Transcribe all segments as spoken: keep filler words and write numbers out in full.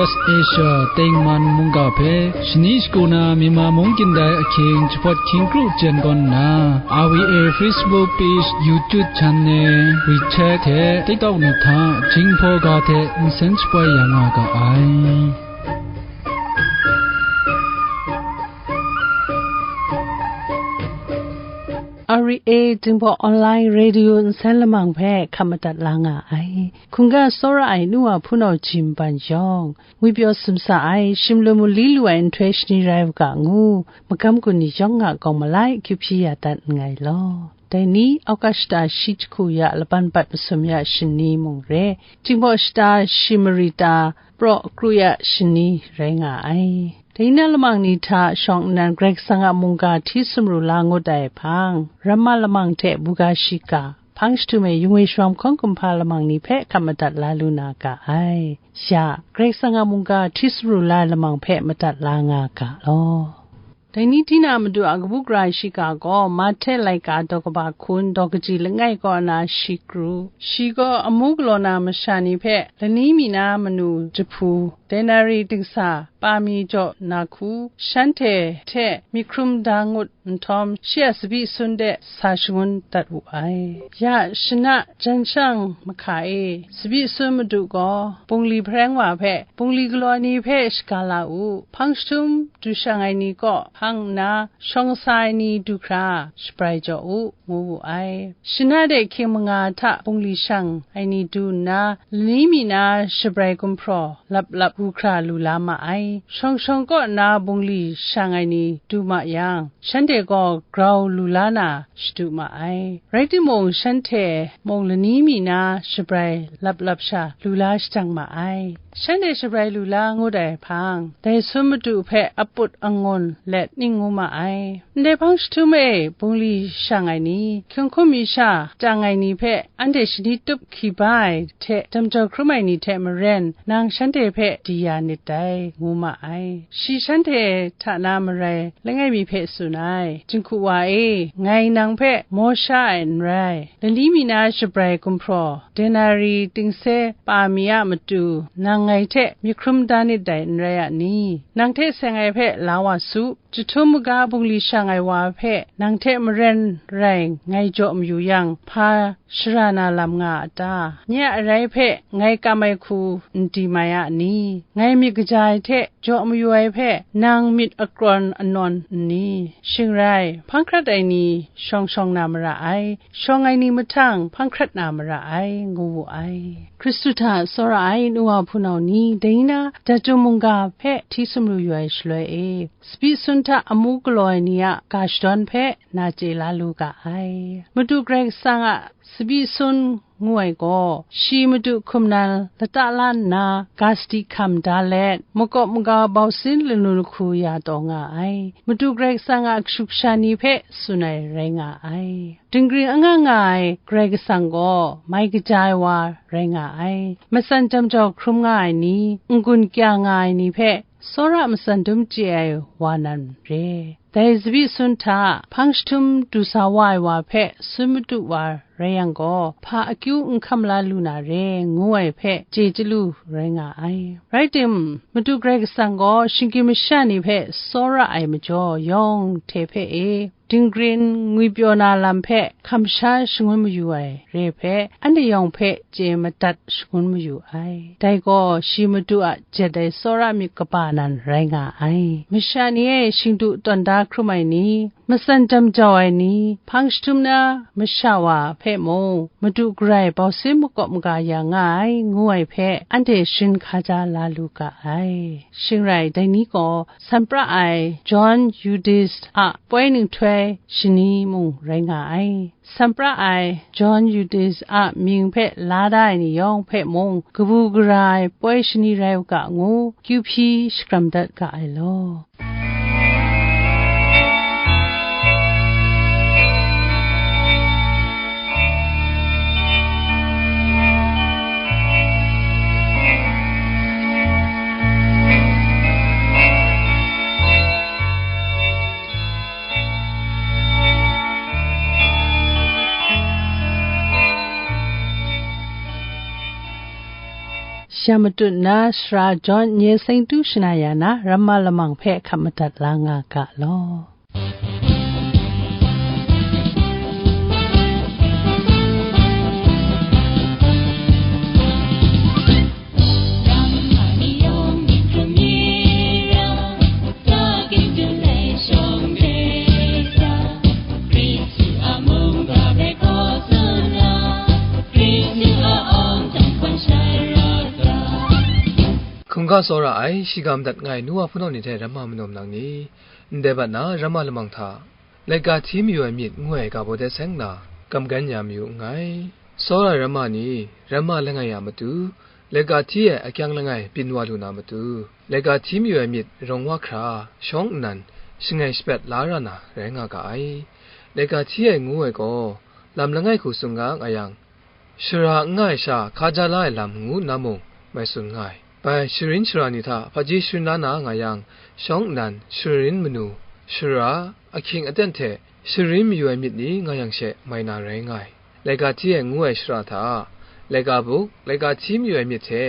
Asia tengman mungga hpe shani shagu na Myanmar mung kyin dai ahkying jahpawt hkying kru jen gawn nna, R V A Facebook page, YouTube channel, WeChat hte TikTok ni hta Jinghpaw ga hte nsen shapoi ya nga ga ai. R V A Jinghpaw Online Radio nsen lamang hpe hkap madat la nga ai. Hkungga tsawra ai nu wa hpunau jin ban yawng, ngwipyaw sumsa ai, shimlum mali lu ai nhtoi shani rai u ga ngu, magam gun ni yawng a gawng malai akyu hpyi ya dat nngai law. Dai ni, Augusta shi jahku ya laban bat masum ya shani mung re, Jinghpaw shata shi mari ta praw kru ya shani rai nga ai. Dai na lamang ni hta shawng nnan Karai Kasang a mungga hti sumru la ngut ai hpang, ramma lamang hte buga shiga, hpang jahtum e yung e sharawng hkawng kumhpa lamang ni hpe hkap madat la lu na ga ai. Ya, Karai Kasang a mungga hti sumru la ai lamang hpe madat la nga ga law. Dai ni tinang Madu a kabu gara shiga gaw, Mahte laika daw kaba hkun daw kaji langai kaw na shi kru. Shi gaw amu galaw na masha ni hpe lani mi na manu jahpu, denari dingsa pa mi jaw na hku, shanhte hte myit hkrum da ngut nhtawm, shi a tsabyi sun de sa shangun dat wu ai. Ya shana jan shang mahka e, tsabyi sun madu gaw bungli hpareng wa hpe, bungli galaw ni hpe shaga la u, hpang jahtum du shang ai ni kaw hpang nna, shawng sa ai ni du hkra shabrai jaw u, ngu wu ai. Shana de hkying manga hta bungli shang ai ni du nna, lani mi na shabrai gumhpraw lap lap gu hkra lu la ma ai. Shawng shawng kaw nna bungli shang ai ni du ma yang, shanhte gaw grau lu la na shadu ma ai. Rai timung, shanhte mung lani mi na shabrai lap lap sha lu la shajang ma ai. Shanhte shabrai lu la ngut ai hpang, dai sun madu hpe aput angun let ning ngu ma ai. Ndai hpang jahtum e bungli shang ai ni, hkying hkum mi sha tang ai ni hpe anhte shani tup hkyi ba ai hte, damjaw hkrum ai ni hte maren, nang shanhte hpe di ya nit dai, ngu ma ai. Shi shanhte hta na marai langai mi hpe tsun ai, Jinghku wa e, ngai nang hpe maw sha ai n rai. Lani mi na shabrai gumhpraw, denari tingse pa mi a matu, nang ngai hte myit hkrum da nit dai, n rai a ni? Nang hte seng ai hpe la wa su. Jahtum maga bungli shang ai wa hpe nang hte maren rai ngai jaw mayu yang, hpa shara na lam nga a ta? Nye a arai hpe ngai kam ai hku n di mai a ni? Ngai myit kaja ai hte jaw mayu ai hpe, nang myit akrawn anawn n ni? Shing rai, hpang hkrat ai ni shawng shawng na mara ai, shawng ai ni mahtang hpang hkrat na mara ai, ngu wu ai. Hkristu hta tsawra ai nu wa hpunau ni, dai na, Datum mungga hpe hti sumru yu ai shaloi e, tsabyi sun hta amu galaw ai ni a ga shadawn hpe na chye la lu ga ai. Madu Karai Kasang a tsabyi sun ngu ai gaw, shi madu hkum nan lata la nna, ga sadi hkam da let, makawp maga bau sin lanu lahku ya taw nga ai. Madu Karai Kasang a kashu kasha ni hpe tsun ai rai nga ai. Dinggring anga nga ai Karai Kasang gaw mai kaja ai wa rai nga ai. Matsan jam jau hkrum nga ai ni, n-gun kya nga ai ni hpe tsawra matsan dum chye ai wa nan re. Dai tsabyi sun hta hpang jahtum du sa wa ai wa hpe sun madu wa rai yang gaw, hpa akyu n hkam la lu na re, ngu ai hpe chye chyalu rai nga ai. Rai tim, Madu Karai Kasang gaw shinggyim masha ni hpe tsawra ai majaw yawng hte hpe e, dinggrin ngwipyaw na lam hpe hkam sha shangun mayu ai re hpe, anhte yawng hpe chye madat shangun mayu ai. Dai gaw shi Madu a jet ai tsawra myit kaba nan rai nga ai. Masha ni e shingdu tawn da hkrum ai ni, matsan jam jau ai ni, hpang jahtum na masha wa hpe mung, Madu garai bau sin makawp maga ya nga ai, ngu ai hpe, anhte sharin hkaja la lu ga ai. Shing rai, dai ni gaw, San pra ai John Eudes a poi ninghtoi shani mung rai nga ai. San pra ai John Eudes a mying hpe la da ai ni yawng hpe mung, kabu gara ai poi shani rai u ga ngu, kyu hpyi shakram dat ga ai law. Sha matut na Sara John nye seng tu shana ya na, ramma lamang hpe hkap madat la nga ga law. หงุดหงิด tsawra ai, shiga madat nga ai nu wa hpunau ni hte ramma manum nang ni, ndai bat na ramma lamang hta, laika hti mayu ai myit ngu ai ga baw de seng nna, kamgan ya mayu nngai. Tsawra ai ramma ni, ramma langai a matu, laika hti ai akyang langai byin wa lu na matu, laika hti mayu ai myit rawng wa hkra, shawng nnan, shangai shapyat la ra na rai nga ga ai. Laika hti ai ngu ai gaw, lam langai hku tsun ga nga yang, shara n nga ai sha hkaja la ai lam ngu nna mung mai tsun nga ai. Bai sharin shara ni hta hpaji sharin la na nga yang, shawng nnan sharin manu, shara, ahkying aten hte sharin mayu ai myit ni nga yang she mai na rai nga ai. Laika hti ai ngu ai shara hta, laika buk, laika hti mayu ai myit hte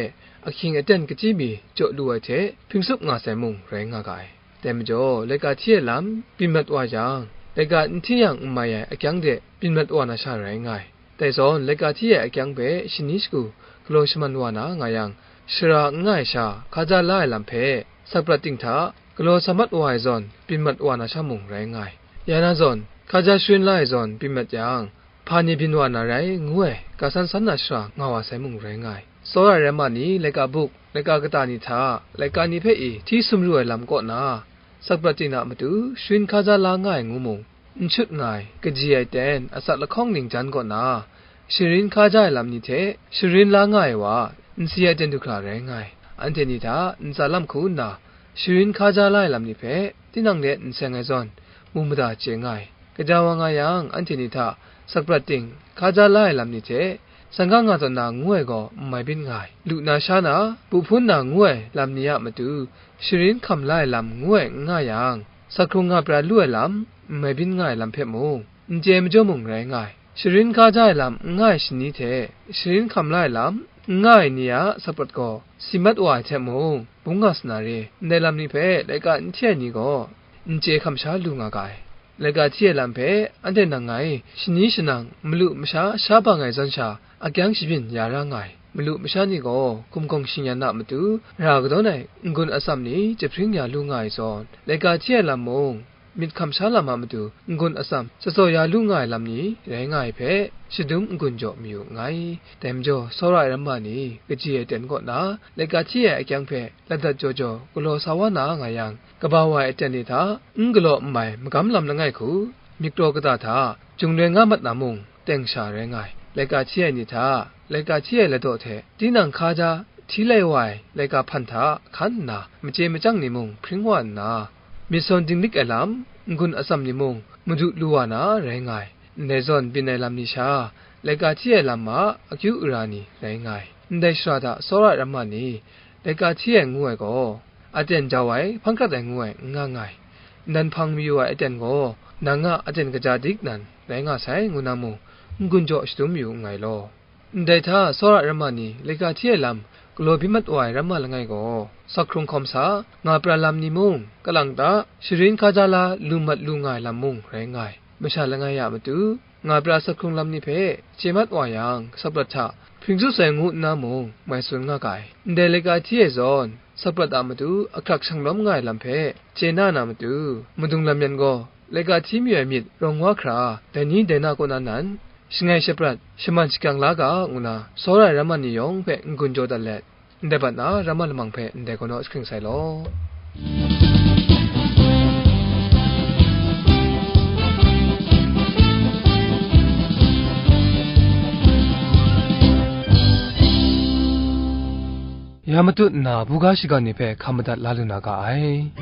ahkying aten kachyi mi jaw lu ai hte hpring tsup nga sai mung rai nga ga ai. Dai majaw, laika hti ai lam byin mat wa yang, laika n hti yang n mai ai akyang de byin mat wa na sha rai nga ai. Dai zawn, laika hti ai akyang hpe shani shagu galaw shaman wa na nga yang, shara n nga ai sha hkaja la ai lam hpe sakprat ting hta galaw sa mat wa ai zawn byin mat wa na sha mung rai nga ai. Ya na zawn, hkaja sharin la ai zawn byin mat yang, hpa ni byin wa na rai ngu ai, ga san san na shara nga wa sai mung rai nga ai. Tsawra ai ramma ni laika buk, laika kata ni hta, laika ni hpe i hti sumru ai lam kaw na, sakprat ting a matu sharin hkaja la nga ai ngu mung, n shut nga ai, kaji ai ten, asak lahkawng ning jan kaw na, sharin hkaja ai lam ni hte sharin la nga ai wa, n si ai ten du hkra rai nga ai. Anhte ni hta ntsa lam hku nna, sharin hkaja la ai lam ni hpe tinang de n seng ai zawn, mu mada chye nga ai. Gaja wa nga yang, anhte ni hta sakprat ting, hkaja la ai lam ni hte, sangga nga tawn na ngu ai gaw n mai byin nga ai. Lu na sha na, bu hpun na ngu ai lam ni a matu, sharin hkam la ai lam ngu ai n nga yang, sak hkrung nga pra lu ai lam, n mai byin nga ai lam hpe mung, n chye majaw mung rai nga ai. Sharin hkaja ai lam n nga ai shani hte, sharin hkam la ai lam n nga ai ni a sakprat gaw si mat wa ai hte mung, bung nga sa na re, ndai lam ni hpe laika n hti ai ni gaw, n chye hkam sha lu nga ga ai. Laika hti ai lam hpe anhte nang ngai shani shanang, malu masha sha bang ai zawn sha, akyang shabyin ya ra nga ai. Malu masha ni gaw gumgawng shingyan a matu ra kadawn ai n-gun atsam ni jahpring ya lu nga ai zawn, laika hti ai lam mung, myit hkam sha lam a matu n-gun atsam tsatsaw ya lu nga ai lam ni rai nga ai hpe, shadum n-gun jaw mayu nngai. Dai majaw, tsawra ai ramma ni kaji ai ten kaw na, laika hti ai akyang hpe ladat jaw jaw galaw sa wa na nga yang, kaba wa ai aten ni hta n galaw n mai magam lam langai hku, myit kraw kata hta jung rai nga mat na mung, teng sha rai nga ai. Laika hti ai ni hta, laika hti ai ladaw hte tinang hkaja hti lai wa ai laika hpan hta hkan nna, machye machyang ni mung hpring wa nna, myit sawn dinglik ai lam, n-gun atsam ni mung madu lu wa na rai nga ai. Ndai zawn byin ai lam ni sha, laika hti ai lam a akyu ara ni rai nga ai. Ndai shara hta tsawra ai ramma ni, laika hti ai ngu ai gaw, aten jau ai, hpang hkrat ai ngu ai n nga nga ai. Nnan hpang mayu ai aten gaw, nang a aten kaja dik nan rai nga sai, ngu na mung, n-gun jaw shadum yu nngai law. Ndai hta tsawra ai ramma ni laika hti ai lam galaw byin mat wa ai ramma langai gaw, sak hkrung hkawm sa, nga pra lam ni mung, kalang ta, sharin hkaja la lu mat lu nga ai lam mung rai nga ai. Masha langai a matu, nga pra sak hkrung lam ni hpe chye mat wa yang, sakprat hta hpring tsup sai ngu nna mung, mai tsun nga ga ai. Ndai laika hti ai zawn, sakprat a matu ahkrak shanglawm nga ai lam hpe chye na na matu, madung lam yan gaw, laika hti mayu ai myit rawng wa hkra, dai ni dai na kaw na nan, shangai shaprat, shaman shakyang la ga, ngu na, tsawra ai ramma ni yawng hpe n-gun jaw dat let, ndai bat na ramma lamang hpe ndai gawnaw jahkring sai law. ရန်မတုတ်နာ ဘူဂါရှိကာနေဖက် ခမတတ်လာလူနာကအိုင်။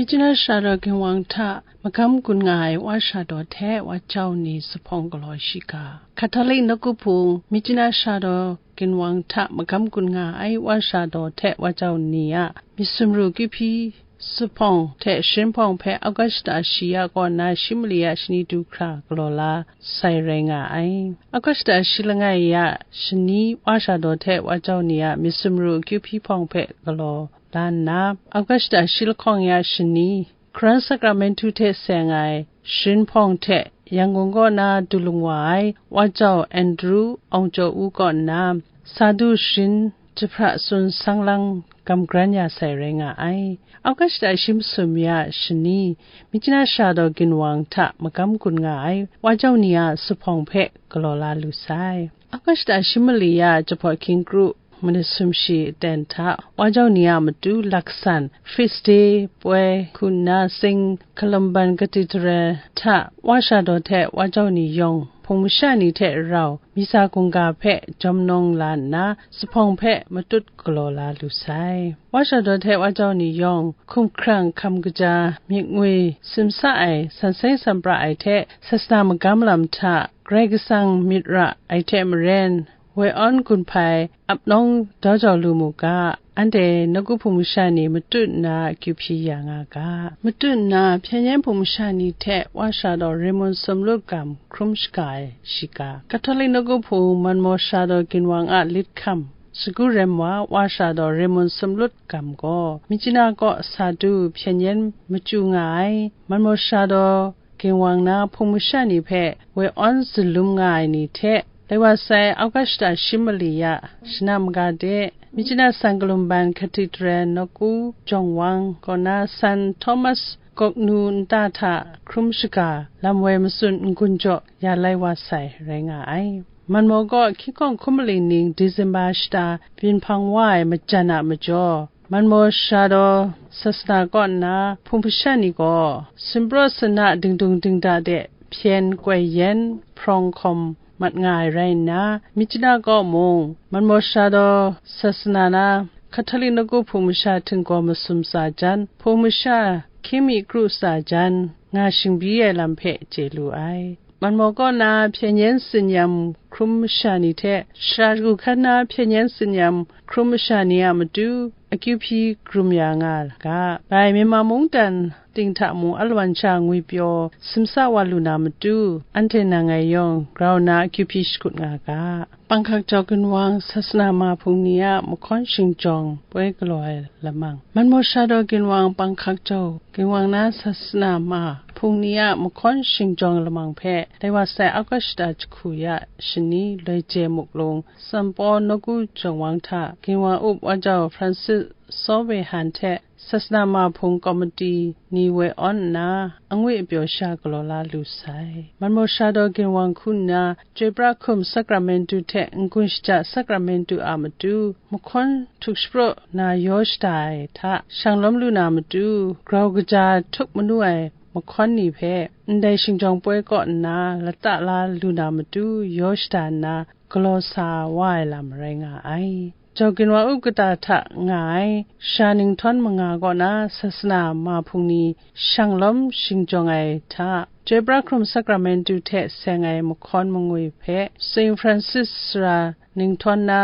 Myitkyina Sara Daw Ginwang hta magam gun nga ai Wa Sara Daw hte Wa Jau ni zuphpawng galaw shiga. Catholic nawku hpung Myitkyina Sara Daw Ginwang hta magam gun nga ai Wa Sara Daw hte Wa Jau ni a myit sumru kyu hpyi zuphpawng hte sharin hpawng hpe August shata shi ya kaw na shi mali ya shani du hkra galaw la sai rai nga ai. August shata shi langai ya shani Wa Sara Daw hte Wa Jau ni a myit sumru akyu hpyi hpawng hpe galaw la nna, August shata shi lahkawng ya shani, Hkaran Sakramentu hte seng ai sharin hpawng hte Yangon kaw na du lung wa ai Wa Jau Andrew Aung Jaw U kaw nna, Sadu sharin jahpra tsun sang lang gam garan ya sai rai nga ai. August shata shi masum ya shani, Myitkyina Sara Daw Ginwang hta magam gun nga ai Wa Jau ni a zuphpawng hpe galaw la lu sai. August shata shi mali ya jahpawt hkying kru manit sumshi aten hta Wa Jau ni a matu laksan Feast Day poi hku nna Saint Columban Cathedral hta Wa Sara Daw hte Wa Jau ni yawng hpung masha ni hte rau Misa hkungga hpe jawm nawng la nna, zuphpawng hpe matut galaw la lu sai. Wa Sara Daw hte Wa Jau ni yawng hkum hkrang hkam kaja myit ngwi simsa ai san seng san pra ai hte sasana magam lam hta Karai Kasang myit ra ai hte maren, woi awn gun hpai ap nawng dau jau lu mu ga, anhte nawku hpung masha ni matut nna akyu hpyi ya nga ga. Matut nna hpyen yen hpung masha ni hte Wa Sara Daw Raymond Sumlut Gam hkrum shaga ai shiga, Catholic nawku hpung Manmaw Sara Daw Ginwang a lit hkam Sagu Rem wa Wa Sara Daw Raymond Sumlut Gam gaw, Myitkyina kaw Sadu hpyen yen machyu nga ai, Manmaw Sara Daw Ginwang na hpung masha ni hpe woi awn zalum nga ai ni hte, lai wa sai August shata shi mali ya, shana maga de, Myitkyina San Kalumban Cathedral nawku jawng wang kaw na San Thomas gawknu nta hta hkrum shaga lam woi matsun n-gun jaw ya lai wa sai rai nga ai. Manmaw kaw hkying hkawng hkum mali ning December shata byin hpang wa ai majan a majaw, Manmaw Sara Daw sasana kaw nna hpung masha ni gaw, sumpraw sana dingdung dingda de hpyen koi yen hprawng hkawm mat nga ai rai nna, Myitkyina kaw mung, Manmaw Sara Daw sasana na Catholic nawku hpung masha htinggaw masum tsa jan, hpung masha hkying mi kru tsa jan, nga shingbyi ai lam hpe chye lu ai. Manmaw kaw na hpyen yen tsin-yam hkrum masha ni hte, shara shagu hkan na hpyen yen tsin-yam hkrum masha ni a matu akyu hpyi krum ya nga ga. Bai Myanmar mungdan ting hta mung alawan sha ngwipyaw simsa wa lu na matu, anhte nang ngai yawng grau na akyu hpyi shakut nga ga. Panghkak Jau Ginwang sasana ma hpung ni a mahkawn shingjawng poi galaw ai lamang. Manmaw Sara Daw Ginwang Panghkak Jau Ginwang na sasana ma hpung ni a mahkawn shingjawng lamang hpe, lai wa sai August shata jahku ya shani loi je muklung Sanpaw nawku jawng wang hta Ginwang up Wa Jau Francis Saw Wei Han hte sasana ma hpung komiti ni woi awn nna, angwi apyaw sha galaw la lu sai. Manmaw Sara Daw Ginwang hku nna, Chyoi Pra Hkum Sakramentu hte N-gun Shaja Sakramentu a matu mahkawn htuk shapraw na yaw shada ai hta, shang lawm lu na matu, grau kaja htuk manu ai mahkawn ni hpe, ndai shingjawng poi kaw nna lata la lu na matu yaw shada nna, galaw sa wa ai lam rai nga ai. Jau Ginwang up kata hta nga ai sara ninghtawn manga kaw na sasana ma hpung ni shang lawm shingjawng ai hta, Chyoi Pra Hkrum Sakramentu hte seng ai mahkawn mangwi hpe Saint Francis sara ninghtawn na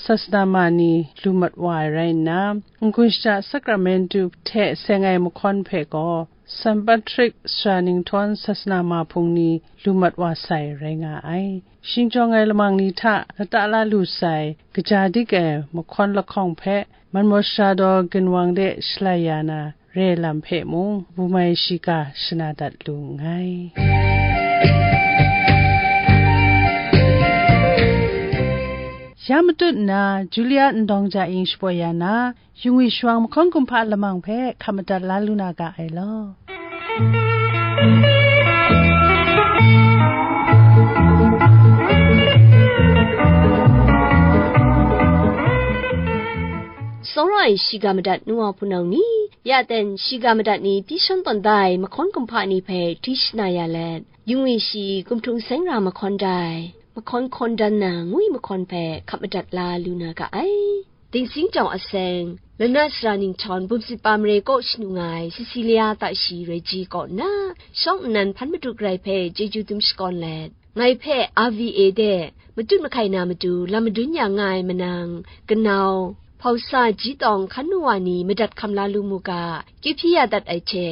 sasana ma ni lu mat wa ai rai nna, N-gun Shaja Sakramentu hte seng ai mahkawn hpe gaw San Patrik sara ninghtawn sasana ma hpung ni lu mat wa sai rai nga ai. Shingjawng ai lamang ni hta lata la lu sai, kaja dik ai mahkawn lahkawng hpe Manmaw Sara Daw Ginwang de shalai ya na re lam hpe mung, bum ai shiga shana dat lu nngai. Ya matut nna, Julia Ndawng Ja Ing shapoi ya na, Yungwi Shawang mahkawn kumhpa lamang hpe hkap madat la lu na ga ai law. Tsawra ai shiga madat nu wa hpunau ni, ya ten shiga madat ni pyi shan tawn da ai mahkawn kumhpa ni hpe hti shana ya let, Yungwi shi Kumhtung Seng Ra mahkawn dai, mahkawn hkawn dan na ngwi mahkawn hpe hkap madat la lu na ga ai. Dingsing Jawng a seng, Lanat sara ninghtawng bum sit pa mare kaw shanu nga ai Cecilia Tashi Reji kaw nna, shawng nnan hpan madu garai hpe chyeju dum shakawn let, ngai hpe R V A de matut mahkai na matu lam madun ya nga ai manang, kanau, hpausa, ji tawng hkan nu wa ni madat hkam la lu mu ga, kyu hpyi ya dat ai hte,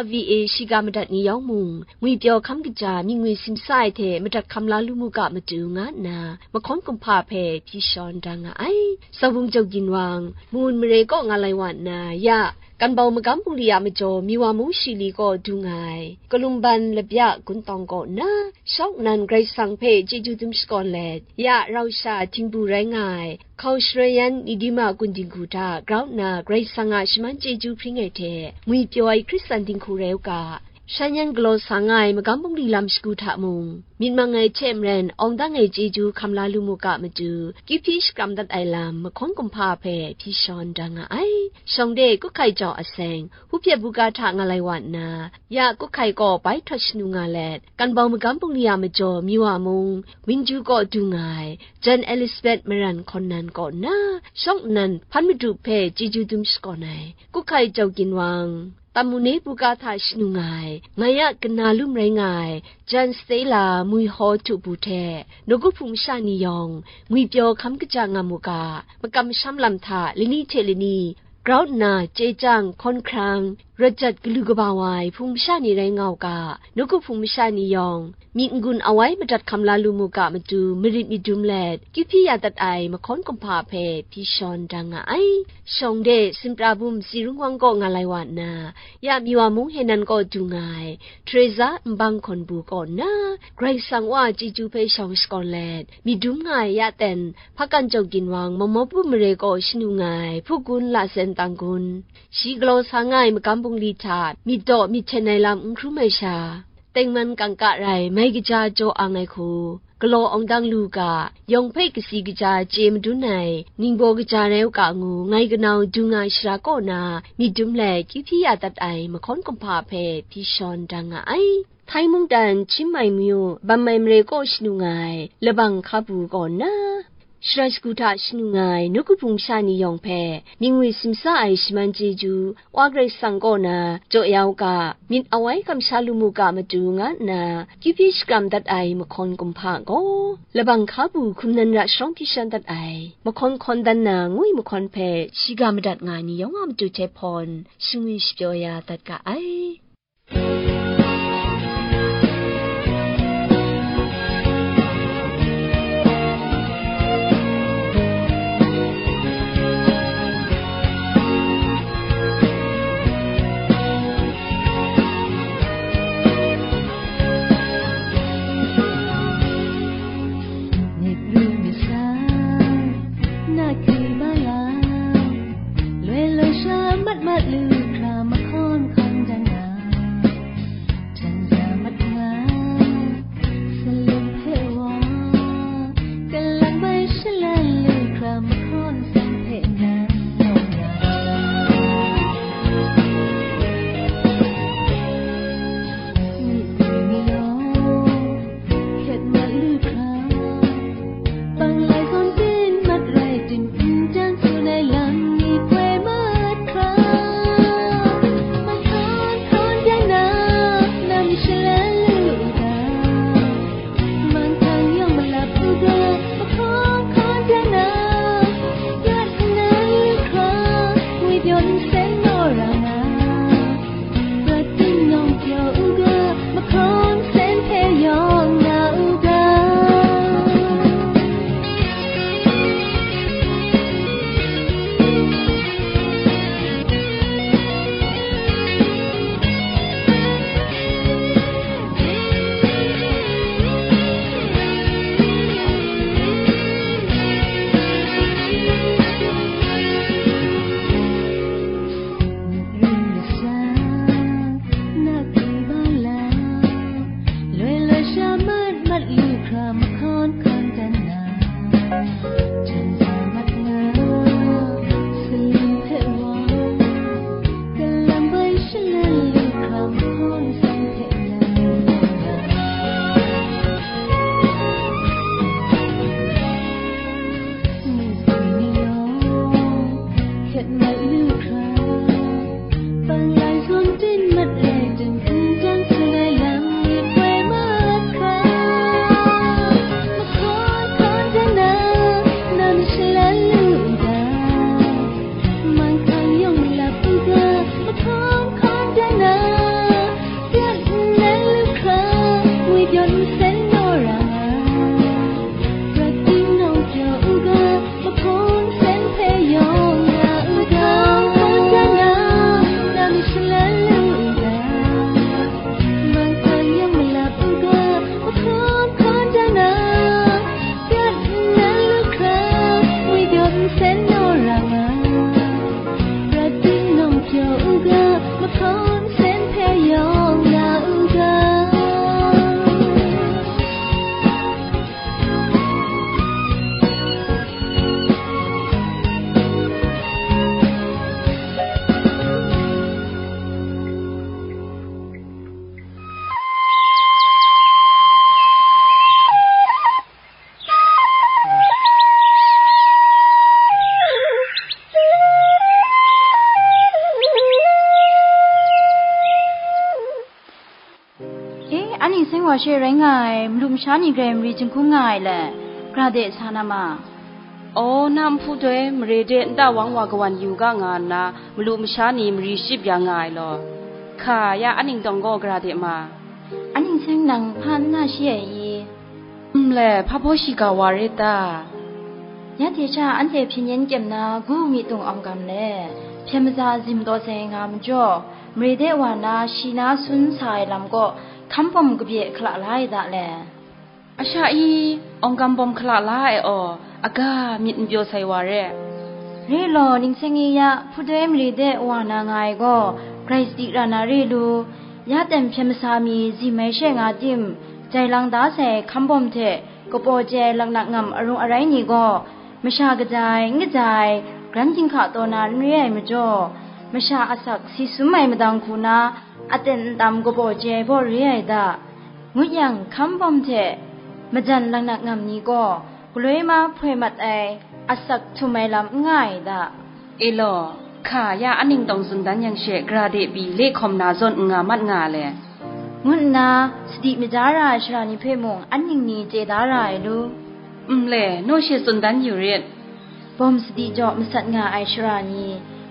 R V A shiga madat ni yawng mung, ngwipyaw hkam kaja myit ngwi simsa ai hte madat hkam la lu mu ga matu, nga nna mahkawn kumhpa hpe hpyi shawn da nga ai. Sawbung Jau Ginwang, Maun mare kaw nga lai wa nna, ya, Kanbau magam bungli a majaw Miwa mung shili kaw du nga ai, Kalumban Labya Guntawng kaw nna, shawng nnan Karai Kasang hpe chyeju dum shakawn let, ya, rau sha htingbu rai nga ai, Hkau Sharayan Nidima Kun dinghku hta grau nna Karai Kasang a shaman chyeju hpring ai hte ngwipyaw ai Hkristan dinghku rai u ga, shan yan galaw sa nga ai magam bungli lam shagu hta mung, myit mang ai hte maren awng dang ai chyeju hkam la lu mu ga matu, kyu hpyi shakram dat ai lam mahkawn kumhpa hpe hpyi shawn da nga ai. Shawng de Kuhkai Jau Aseng, Hupyet Buga hta nga lai wa nna, ya Kuhkai kaw bai htawt shanu nga let, Kanbau magam bungli a majaw Miwa mung, Wingju kaw du nga ai, Jan Elizabeth Maran Hkawn Nan kaw nna, shawng nnan hpan madu hpe chyeju dum shakawn ai, Kuhkai Jau Ginwang, Tamune Buga hta shanu nga ai, ngai a kana lum rai nga ai, Jan Stella Mui Haw Htubu hte, nawku hpung masha ni yawng, ngwipyaw hkam kaja nga mu ga, makam masham lam hta lani hte lani, grau nna chye chyang, hkawn hkrang, rawt jat galu kaba wa ai hpung masha ni rai nga u ga, nawku hpung masha ni yawng, myit n-gun awai madat hkam la lu mu ga matu, marit myit dum let, kyu hpyi ya dat ai mahkawn kumhpa hpe hpyi shawn da nga ai. Shawng de Sinpra bum Tsi Rung Wang kaw nga lai wa nna, ya Miwa mung Henan kaw du nga ai, Teresa Nbang Hkawn Bu kaw nna, Karai Kasang Wa a chyeju hpe shawng shakawn let, myit dum nga ai ya ten, Hpakan Jau Ginwang Mawmaw bum mare kaw shanu nga ai, Hpugun Lasen Tanggun, shi galaw sa nga ai magam bungli hta myit daw myit hten ai lam n hkrum ai sha, tengman kangka rai mai kaja jaw ang ai hku, galaw awng dang lu ga, yawng hpe kasi kaja chye madun ai, ningbaw kaja rai u ga ngu, ngai kanau du nga ai shara kaw na, myit dum let, kyu hpyi ya dat ai mahkawn kumhpa hpe hpyi shawn da nga ai. Htai mungdan Htim Mai Myu, Bam Mai mare kaw shanu nga ai, Labang Hkabu kaw nna, shara shagu hta shanu nga ai nawku hpung masha ni yawng hpe, myit ngwi simsa ai shaman chyeju, Wa Karai Kasang kaw na jaw ya u ga, myit awai kamsham lu mu ga matu, nga nna, kyu hpyi shakram dat ai mahkawn kumhpa gaw, Labang Hkabu hkum nan ra sharawng hpyi shawn dat ai, mahkawn hkawn dan na ngwi mahkawn hpe, shiga madat nga ai ni yawng a matu hte hpawn, shingwi shapyaw ya dat ga ai. Myit ru myit sa, na hkri ba ya, loi loi sha mat mat lu hkra mahkawn hkawn dan na. Seng wa she rai nga ai, malu masha ni grai mari jinghkung nga ai le, gra de sa na ma. Aw, na nhpu doi mare de nta wang wa kawan yu ga nga nna, malu masha ni mari shachyip ya nga ai law. Hka, ya a ningtawng gaw gra de ma. A ning seng nang hpa n na shi ai i? Nle, hpa baw shiga wa rit ta? Ya hte sha anhte hpyen yen kyem na gu mi tung awng gam le, hpyen maza zim taw sai nga majaw, mare de wa na shi na sun sa ai lam kaw hkam bawm kabye hkala la ai da le. A sha i, awng gam bawm hkala la ai aw, aga myit n pyaw sai wa re. Re law, ningseng i ya, hpudoi mare de wa na nga ai gaw, grai sadi ra na re lu, ya ten hpyen masa mi zim ai she nga tim, jai lang da sai hkam bawm hte, kapaw jai laknak ngam arung arai ni gaw, masha kaja ai, n kaja ai, gran ginhka taw na n re ai majaw, masha asak si sum ai madang hku na, aten ntam kabaw jai baw re ai da, ngut yang, hkam bawm hte majan laknak ngam ni gaw, galoi ma hpoi mat ai, asak htum ai lam n nga ai da. E law, hka ya a ningtawng tsun dan yang she, gra de pyi le hkawm na zawn n nga mat nga le, ngu nna sadi maja ra ai sara ni hpe mung an ning ni chye da ra ai lu. Nle, naw she tsun dan yu rit. Bawm sadi jaw masat nga ai sara ni,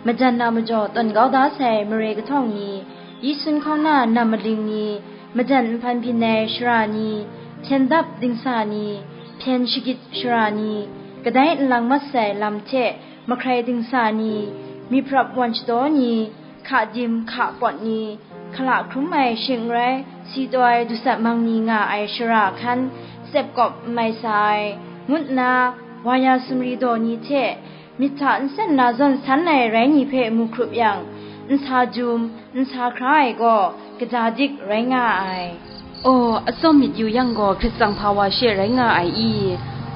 majan na majaw tawn kau da sai mare kahtawng ni, yi sun hkauna nam maling ni, majan nhpan byin ai sara ni, hpyen dap dingsa ni, hpyen shagit sara ni, kadai nlang mat sai lam hte mahkrai dingsa ni, myiprap wan shadaw ni, hka dim hka pawt ni, hkala hkrum ai shing n rai, si taw ai dusat mang ni nga ai shara hkan, tsep kawp n mai sa ai, ngut nna, wa ya sumri daw ni hte, myit hta nsen na zawn san ai rai ni hpe mu hkrup yang, nsa jum, nsa hkra ai gaw, kaja dik rai nga ai. Aw, atsawm myit yu yang gaw, hkrit tsang hpa wa she rai nga ai i?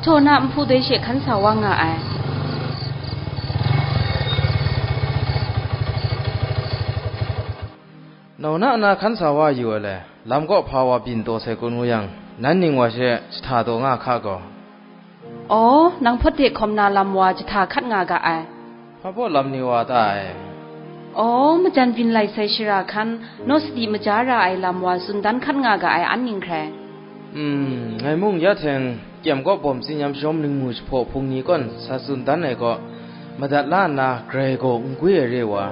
Htaw na nhpu doi she hkan sa wa nga ai. Nau na na hkan sa wa yu ai le, lam kaw hpa wa byin taw sai kun ngu yang, nan ning wa she jahta taw nga hka gaw. Aw, nang hpawt de hkawm na lam wa jahta hkat nga ga ai. Hpa baw lam ni wa ta ai? Aw, majan byin lai sai shara hkan, naw sadi maja ra ai lam wa tsun dan hkat nga ga ai an ning hkrai. Hmm, ngai mung ya hteng, kyem kaw bawm tsinyam shawm ningmu jahpaw hpung ni kawn sa tsun dan ai kaw, madat la nna grai gaw n gwi ai re wa,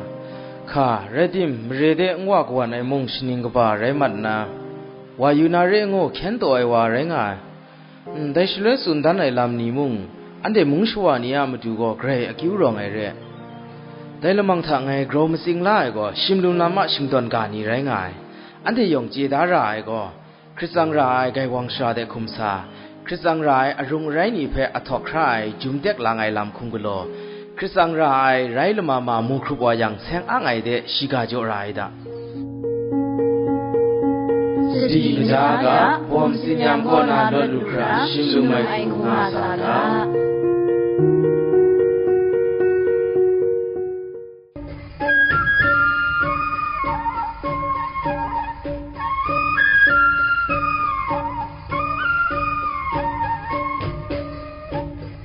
hka, rai tim, mare de n wa kawan ai mung shaning kaba rai mat nna, wa yu na re ngu hkyen taw ai wa rai nga ai. Ndai shaloi tsun dan ai lam ni mung, anhte mung shawa ni a matu gaw grai akyu rawng ai re. Dai lamang hta ngai grau matsing la ai gaw, shim lum lam a shingdawn ga ni rai nga ai. Anhte yawng chye da ra ai gaw, hkrit tsang ra ai gaiwang shara de hkum sa, hkrit tsang ra ai arung arai ni hpe ahtawk hkra ai jum tek lang ai lam hkum galaw, hkrit tsang ra ai rai lama ma mu hkrup wa yang, seng ang ai de shiga jaw ra ai da. Sadi maja ga, bawm tsinyam kaw na lawt lu hkra, shim lum ai hku nga sa ga.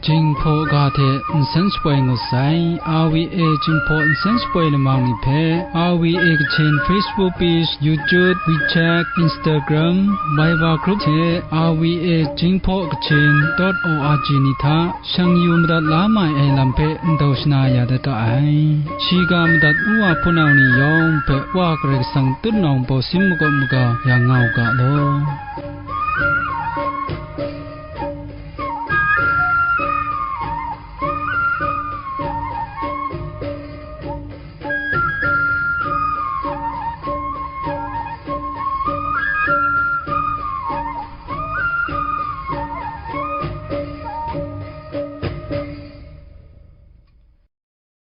Jinghpaw ga hte nsen shapoi ngut sai, R V A Jinghpaw nsen shapoi lamang ni hpe, R V A Kachin Facebook page, YouTube, WeChat, Instagram, Viber group hte R V A Jinghpaw Kachin dot O R G ni hta shang yu madat la mai ai lam hpe ndau shana ya dat ga ai. Shiga madat wa hpunau ni yawng hpe Wa Karai Kasang tutnawng bawsin makawp maga ya nga u ga law.